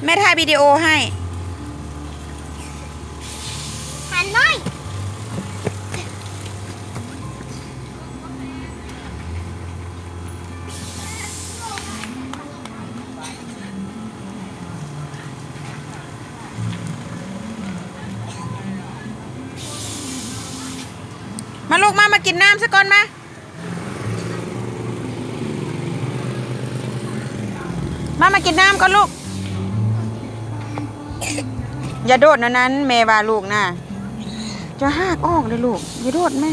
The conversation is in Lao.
ແມ່ຖ່າຍວິດີໂອໃຫ້. ຫັນໜ້ອຍ. ມາລູກມາ ມາກິນນ້ຳຊະກ່ອນມາ. ມາ ມາກິນນ້ຳກ່ອນລູກ. ຢ່າໂດດແນວນັ້ນ ແມ່ວ່າລູກນະ. ຈະຫາກອອກເດີ້ລູກ. ຢ່າໂດດແມ່.